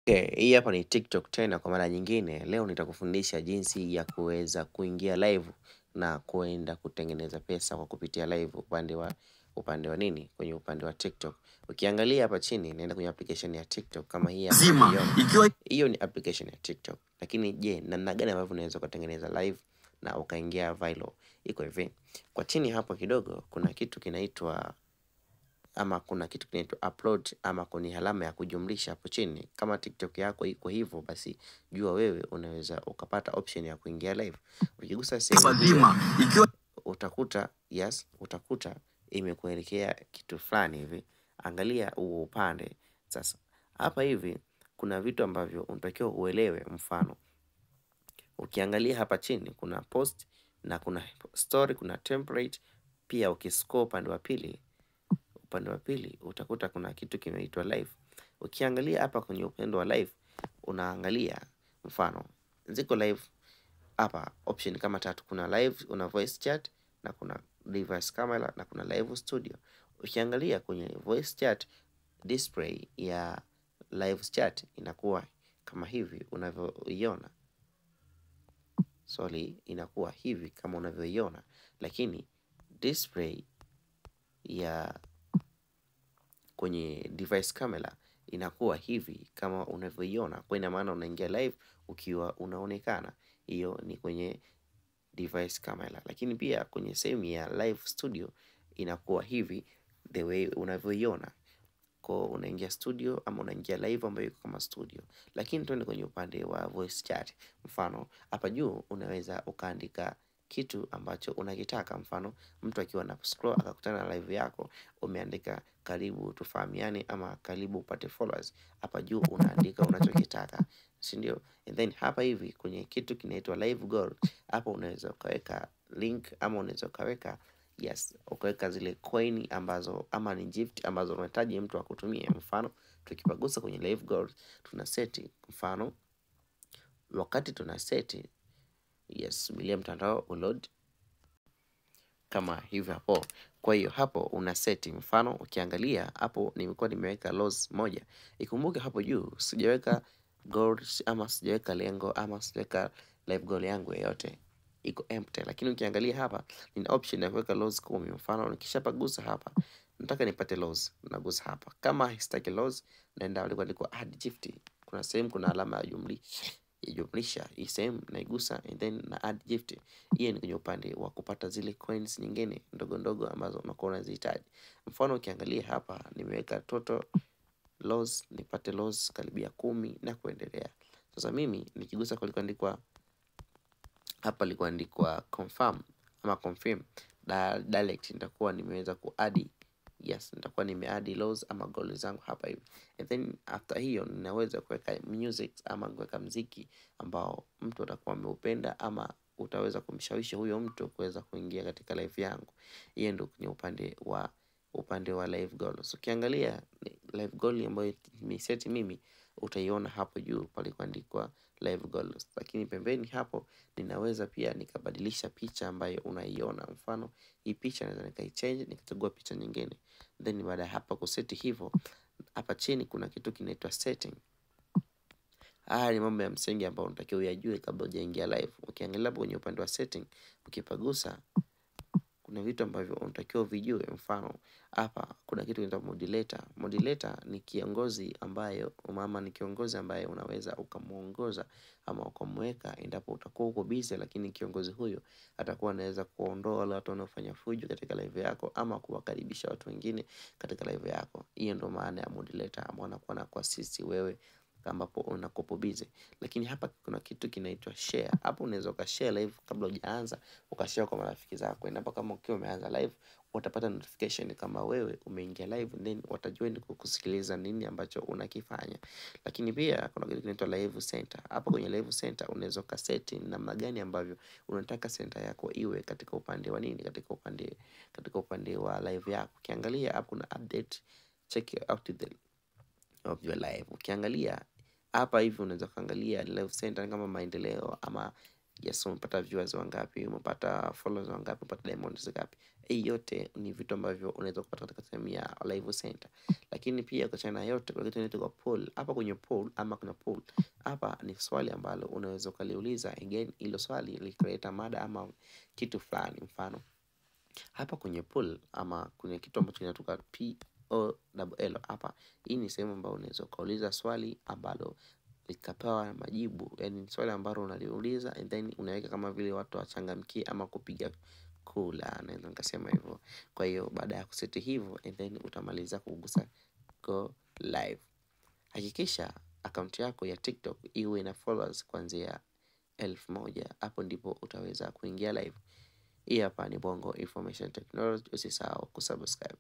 Okay, hii hapa ni TikTok tena kwa mara nyingine. Leo nitakufundisha jinsi ya kuweza kuingia live na kuenda kutengeneza pesa kwa kupitia live upande wa nini? Kwenye upande wa TikTok. Ukiangalia hapa chini, naenda kwenye application ya TikTok kama hii hapa Zima. unaiona. Ikiwa Hiyo ni application ya TikTok. Lakini je, namna gani ambavyo unaweza kutengeneza live na ukaingia viral? Iko hivi. Kwa chini hapo kidogo kuna kitu kinaitwa ama kuna kitu kinaitwa upload ama kwenye alama ya kujumlisha hapo chini. Kama TikTok yako iko hivyo, basi jua wewe unaweza ukapata option ya kuingia live. Ukigusa sehemu hiyo Zima. Ikiwa utakuta yes, utakuta imekuelekea kitu fulani hivi. Angalia huo upande sasa. Hapa hivi kuna vitu ambavyo unatakiwa uelewe. Mfano, ukiangalia hapa chini kuna post na kuna story, kuna template pia. Ukiscroll upande wa pili utakuta kuna kitu kinaitwa live. Ukiangalia hapa kwenye upande wa live, unaangalia mfano ziko live hapa option kama tatu, kuna live, una voice chat na kuna device camera na kuna live studio. Ukiangalia kwenye voice chat, display ya live chat inakuwa kama hivi unavyoiona. Sorry, inakuwa hivi kama unavyoiona, lakini display ya kwenye device camera inakuwa hivi kama unavyoiona. Kwa ina maana unaingia live ukiwa unaonekana. Hiyo ni kwenye device camera, lakini pia kwenye sehemu ya live studio inakuwa hivi the way unavyoiona. Kwa unaingia studio ama unaingia live ambayo iko kama studio. Lakini tuende kwenye upande wa voice chat. Mfano hapa juu unaweza ukaandika kitu ambacho unakitaka. Mfano mtu akiwa na scroll akakutana na live yako, umeandika "karibu tufahamiane" ama "karibu upate followers". Hapa juu unaandika unachokitaka, si ndio? And then hapa hivi kwenye kitu kinaitwa live goal, hapa unaweza ukaweka link ama unaweza ukaweka, yes, ukaweka zile coin ambazo ama ni gift ambazo unahitaji mtu akutumie. Mfano tukipagusa kwenye live goal tuna seti, mfano wakati tuna seti, yes, subiria mtandao uload kama hivyo hapo. Kwa hiyo hapo una seti, mfano ukiangalia hapo nimekuwa nimeweka loss moja. Ikumbuke hapo juu sijaweka goal ama sijaweka lengo ama sijaweka live goal yangu yoyote, iko empty. Lakini ukiangalia hapa nina option ya kuweka loss 10. Mfano nikishapagusa hapa, nataka nipate loss, nagusa hapa. Kama sitaki loss, naenda kuandikwa add gift. Kuna sehemu kuna alama ya jumlisha, hii sehemu naigusa and then na add gift. Hiyo ni kwenye upande wa kupata zile coins nyingine ndogo ndogo ambazo unakuwa unazihitaji. Mfano ukiangalia hapa nimeweka total loss, nipate loss karibia 10 na kuendelea. Sasa mimi nikigusa kulikoandikwa hapa likuandikwa confirm ama confirm direct, nitakuwa nimeweza kuadd, yes, nitakuwa nimeadd loss ama goal zangu hapa hivi. And then after hiyo ninaweza kuweka music ama kuweka mziki ambao mtu atakuwa ameupenda ama utaweza kumshawishi huyo mtu kuweza kuingia katika live yangu. Hiyo ndio kwenye upande wa live goals. Ukiangalia live goal ambayo nimeseti mimi utaiona hapo juu palikuandikwa live goals, lakini pembeni hapo ninaweza pia nikabadilisha picha ambayo unaiona. Mfano hii picha naweza nikaichange nikachagua picha nyingine. Then baada ya hapa kuseti hivyo, hapa chini kuna kitu kinaitwa setting. Haya ni mambo ya msingi ambayo unatakiwa uyajue kabla hujaingia live. Ukiangalia hapo kwenye upande wa setting, ukipagusa kuna vitu ambavyo unatakiwa uvijue. Mfano hapa kuna kitu kinaitwa moderator. Moderator ni kiongozi ambayo mama ni kiongozi ambaye unaweza ukamuongoza ama ukamweka endapo utakuwa uko busy, lakini kiongozi huyo atakuwa anaweza kuondoa wale watu wanaofanya fujo katika live yako ama kuwakaribisha watu wengine katika live yako. Hiyo ndio maana ya moderator, ambao anakuwa anakuassist wewe ambapo unakuwa busy. Lakini hapa kuna kitu kinaitwa share. Hapo unaweza ukashare live kabla hujaanza, ukashare kwa marafiki zako. Endapo kama ukiwa umeanza live, watapata notification kama wewe umeingia live, then watajoin kukusikiliza nini ambacho unakifanya. Lakini pia kuna kitu kinaitwa live center. Hapo kwenye live center unaweza ukaseti namna gani ambavyo unataka center yako iwe katika upande wa nini, katika upande wa live yako. Ukiangalia hapo kuna update, check out the of your live. Ukiangalia hapa hivi unaweza kuangalia live center kama maendeleo ama Yes, umepata viewers wangapi, umepata followers wangapi, umepata diamonds ngapi. Hii yote ni vitu ambavyo unaweza kupata katika sehemu ya live center. Lakini pia kuachana na yote, kuna kitu inaitwa poll. Hapa kwenye poll ama kuna poll hapa ni swali ambalo unaweza ukaliuliza, again hilo swali likaleta mada ama kitu fulani. Mfano hapa kwenye poll ama kwenye kitu ambacho kinatoka POLL hapa, hii ni sehemu ambayo unaweza ukauliza swali ambalo likapewa majibu, yani swali ambalo unaliuliza and then unaweka kama vile watu wachangamkie ama kupiga kula, naweza nikasema hivyo. Kwa hiyo baada ya kuseti hivyo and then utamaliza kugusa go live. Hakikisha akaunti yako ya TikTok iwe na followers kuanzia 1000. Hapo ndipo utaweza kuingia live. Hii hapa ni Bongo Information Technology. Usisahau kusubscribe.